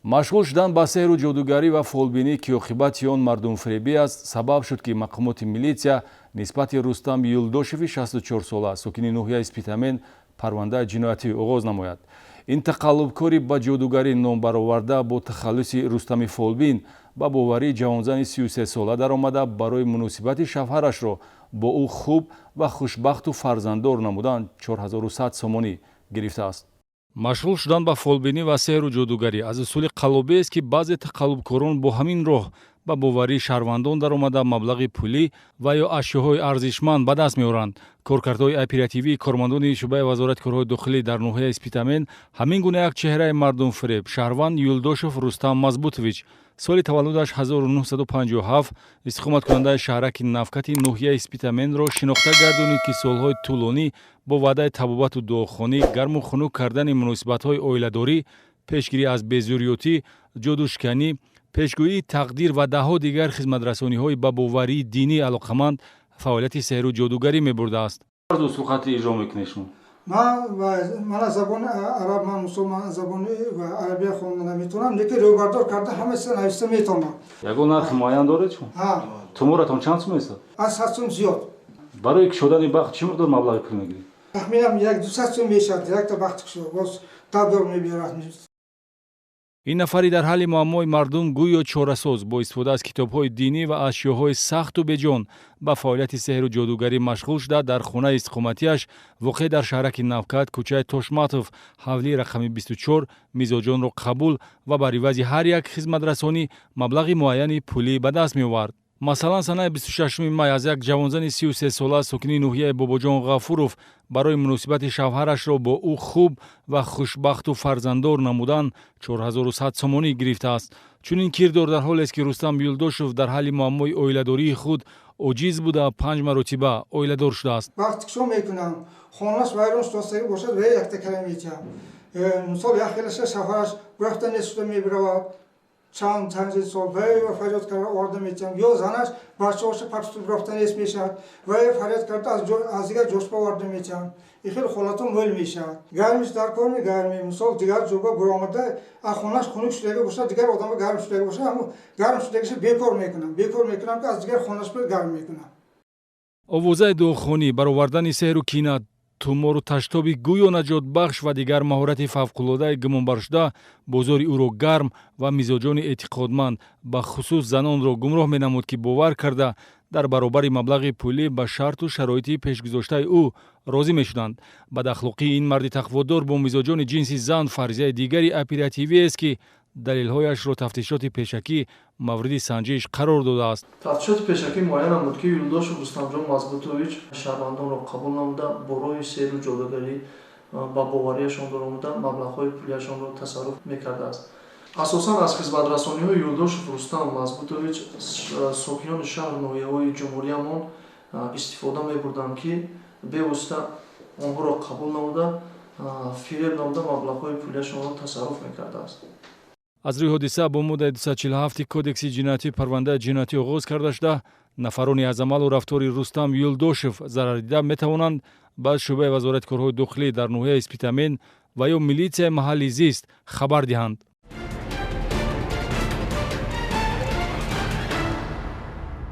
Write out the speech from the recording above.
Машғул шудан ба сеҳру ҷодугарӣ ва фолбинӣ, ки оқибати он мардумфиребӣ аст, сабаб шуд, ки мақомоти милитсия нисбати Рустам Юлдошеви 64сола, сокини ноҳияи Спитамен, парвандаи ҷиноятӣ оғоз намояд. Ин тақаллубкори ба ҷодугарӣ ном бароварда бо тахаллуси Рустами Фолбин ба боварии ҷавонзани 33сола даромада, барои муносибати шавҳарашро бо ӯ хуб ва хушбахту фарзанддор намудан 4100 сомонӣ гирифтааст. Машғул шудан ба фолбинӣ ва сеҳру ҷодугарӣ аз усули қаллобиест, ки баъзе тақаллубкорон бо ҳамин роҳ ба боварии шаҳрвандон даромада, маблағи пулӣ ва ё ашёҳои арзишманд ба даст меоранд. Коркардҳои оперативии кормандони шӯъбаи Вазорати корҳои дохилӣ дар ноҳияи Спитамен ҳамин гуна як чеҳраи мардумфиреб, шаҳрванд Юлдошев Рустам Мазбутович, соли таваллудаш 1957, истиқоматкунандаи шаҳраки Навкати ноҳияи Спитаменро шинохта гардонид, ки солҳои тӯлонӣ бо ваъдаи табобату дуохонӣ, гарму хунук кардани муносибатҳои оиладорӣ, пешгирӣ аз безурётӣ, ҷодушканӣ, пешгӯии тақдир ва даҳҳо дигар хизматрасониҳои ба боварии динӣ алоқаманд фаъолияти сеҳру ҷодугарӣ мебурдааст. Сухати иҷро мекунед шумо? Ман забони араб, ман мусулман, забони арабия хонда наметавонам, лекин рӯбардор карда ҳама чиза нависта метавонам. Ягон нархи муайян доред шумо? Туморатон чанд сум месад? Аз 100 сум зиёд. Барои кушодани бахт чӣ миқдор маблағи пул мегиред? Тахминам 1-200 сум мешавад. Якта бахти кушо боз табдор мебиёрад. Ин нафари дар ҳалли муаммои мардум гӯё чорасоз бо истифода аз китобҳои динӣ ва ашёҳои сахту беҷон ба фаъолияти сеҳру ҷодугарӣ машғул шуда, дар хонаи истиқоматиаш, воқеъ дар шаҳраки Навкат, кӯчаи Тошматов, ҳавлии рақами 24, мизоҷонро қабул ва бар ивази ҳар як хизматрасонӣ маблағи муайяни пулӣ ба даст меовард. Масалан, санаи 26 май аз як ҷавонзани 33сола, сокини ноҳияи Бобоҷон Ғафуров, барои муносибати шавҳарашро бо ӯ хуб ва хушбахту фарзанддор намудан 4100 сомонӣ гирифтааст. Чунин кирдор дар ҳолест, ки Рустам Юлдошев дар ҳалли муаммои оиладории худ оҷиз буда, панҷ маротиба оиладор шудааст. Вақте кишо мекунам, хонаш вайрон шудастагӣ бошад, вай якта кара метиҳам. Мисол, як хелаша шавҳараш рафта нест шуда мебиравад чанд чанд сол, вай фарёд карда оварда метиҳам. Ё занаш бачаҳоша партуту рафта нест мешавад, вай фарёд карда аз дигар ҷошба оварда метиҳам. Ин хел ҳолатҳо мӯл мешавад. Гармиш дар кор мегарми, мисол, дигар ҷоба буромада, аз хонаш хунук шудаги бошад, дигар одама гарм шудаги бошад, ҳамо гарм шудагиша бекор мекунам, бекор мекунам, ки аз дигар хонаш гарм мекунам. Овозаи дуохонӣ, баровардани сеҳру кина, тумору таштоби гӯё наҷотбахш ва дигар маҳорати фавқулодаи гумонбаршуда бозори ӯро гарм ва мизоҷони эътиқодманд, бахусус занонро, гумроҳ менамуд, ки бовар карда, дар баробари маблағи пулӣ ба шарту шароити пешгузоштаи ӯ розӣ мешуданд. Бадахлоқии ин марди тақводор бо мизоҷони ҷинси зан фарзияи дигари оперативиест, ки далелҳояшро тафтишоти пешакӣ мавриди санҷиш қарор додааст. Тафтишоти пешакӣ муайян намуд, ки Юлдошев Рустамҷон Мазбутович шаҳрвандонро қабул намуда, бо роҳи сеҳру ҷодугарӣ ба боварияшон даромада, маблағҳои пулияшонро тасарруф мекардааст. Асосан аз хизматрасониҳои Юлдошев Рустам Мазбутович сокинони шаҳру ноҳияҳои ҷумҳуриямон истифода мебурданд, ки бевосита онҳоро қабул намуда, фиреб намуда, маблағҳои пулияшонро тасарруф мекардааст. Аз рӯи ҳодиса бо моддаи 247 Кодекси ҷиноятӣ парвандаи ҷиноятӣ оғоз карда шуда, нафарони аз амалу рафтори Рустам Юлдошев зарардида метавонанд ба шӯъбаи Вазорати корҳои дохилӣ дар ноҳияи Спитамен ва ё милитсияи маҳалли зист хабар диҳанд.